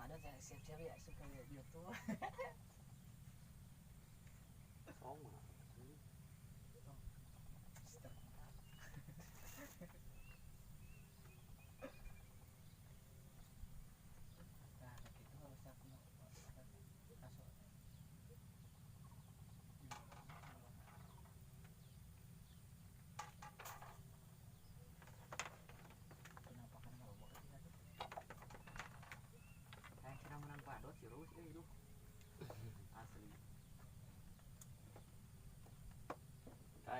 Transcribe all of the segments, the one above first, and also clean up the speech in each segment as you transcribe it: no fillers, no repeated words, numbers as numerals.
Madot ya siap-siap ya suka YouTube. Soma. Nah, gitu harusnya aku mau masuk. Kenapa kan mau buat itu? Kayak kira menang padot sih terus itu. Asli.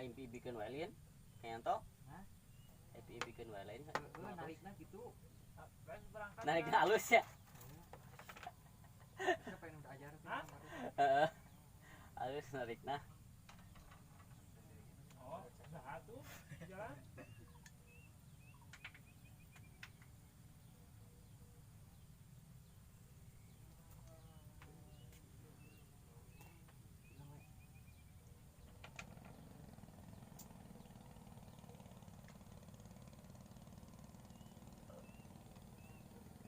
Impi bikin wae lain kayak Hah? Impi bikin wae lain. Narikna gitu. Narikna halus ya. Siapa yang udah ajar? Heeh. Halus narikna. Oh, satu jalan.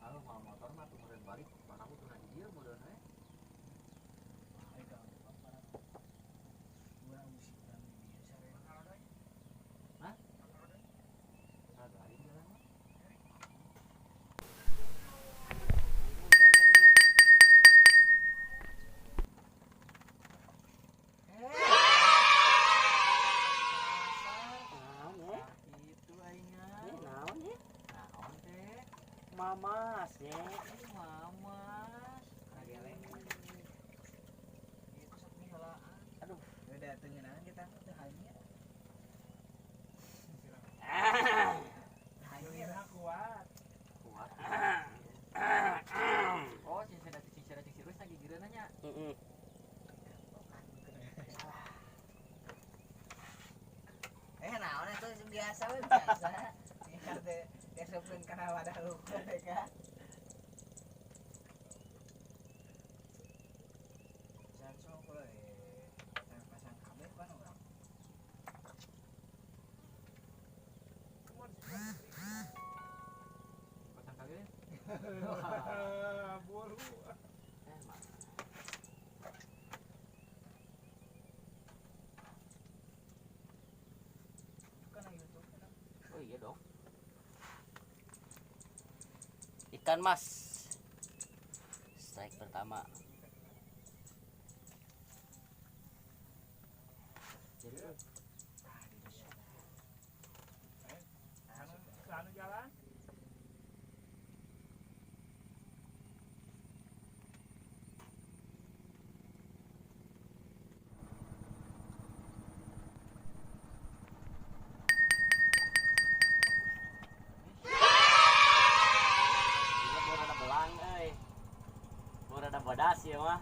Kalau mau motor mah tuh meureun balik barang tuh di dieu meureun we. Hah? Rada jalan mah. Hujan tadinya. Naon ya? Itu aingnya. Naon ya? Naon teh? Mamas ya. Mamas. Kageleng. Itu sok miheulaan. Aduh. Udah teu ngeunaan kita teh hanya. Hanya kuat. Kuat. Oh, cincin sirus lagi gigireun nya. Heeh. Naon eta biasa we biasa. Ieu teh diasupkeun kana wadah lukur teh ka. Jangan sok we. Pasang kabeh kan urang. Pasang kabeh. Bolu. Oh iya dong. Ikan mas. Strike pertama. Jadi anu jalan. Bodas ya mah.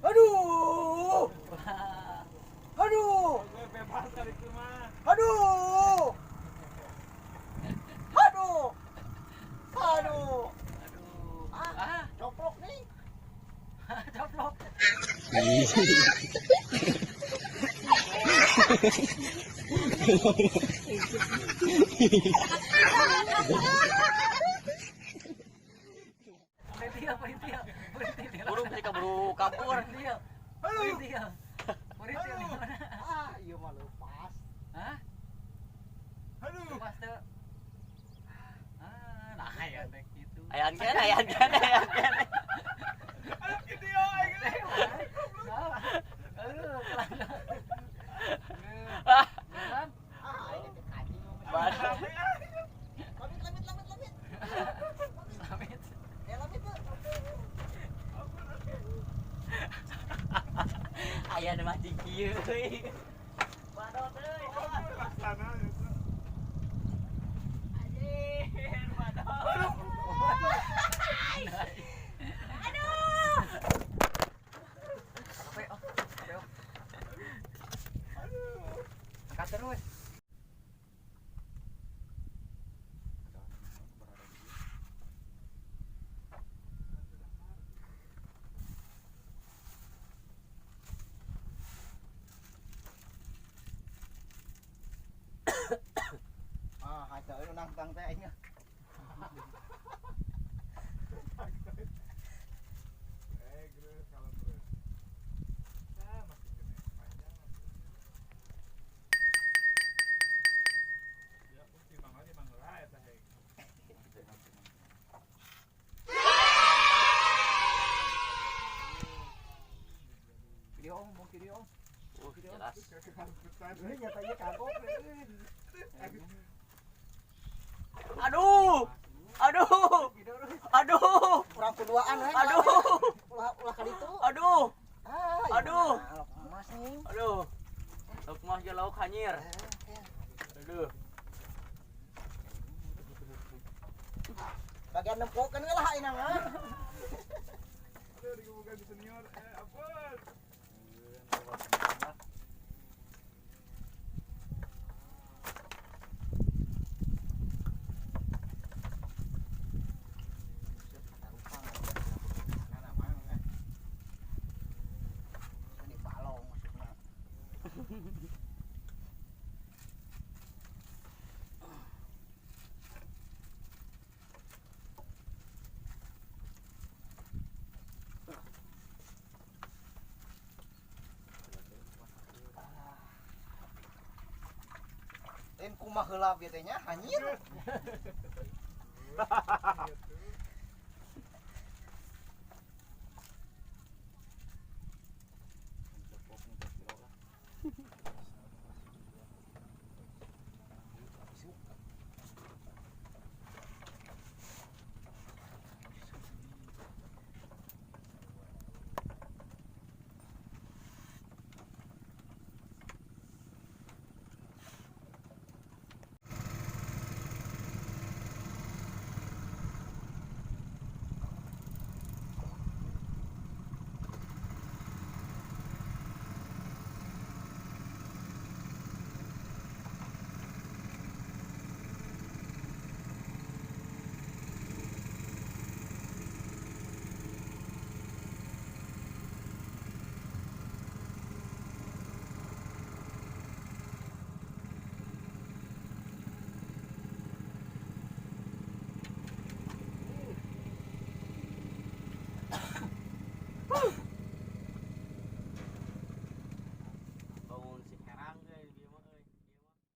Aduh. Aduh. Bebas kali itu mah. Aduh. Aduh. Aduh. Aduh. Ah, coplok nih. Coplok. Burung sih kabur kabur. Aduh. Ah, iya mah lepas. Hah? Aduh. Lepas tuh. Ah, nah ya teh gitu. Ayan kan, ayan kan, ayan kan. Aduh, video aing. Aduh, Ah, Ah, ini teh kancing. Lamit, lamit, lamit, lamit. Lamit. Ya lamit tuh. Aya nu mancing kieu euy. Badot euy. Laksana itu. Anjir, badot. Aduh. Capek, oh. Capek, oh. Aduh. Angkat terus. Ah, haca euy nangtang teh aing. Eh, terus kalau terus. Ah, masih kena panjang. Ya, si Mang lagi Mang lah eta hei. Video om, mau video om. Jelas. Kekangkutan. Euy nyatanya kagok euy. Aduh. Aduh. Aduh. Kurang keduaan we. Aduh. Ulah ulah ka ditu. Aduh. Ah, iya Aduh. mah, lauk emas nih. Aduh. Lauk mah ge lauk hanyir. Aduh. Bagian nempokeun we lah aing mah. Aduh, digebukan di senior. Eh, ampun. Lain kumaha heula bieu teh nya hanyir.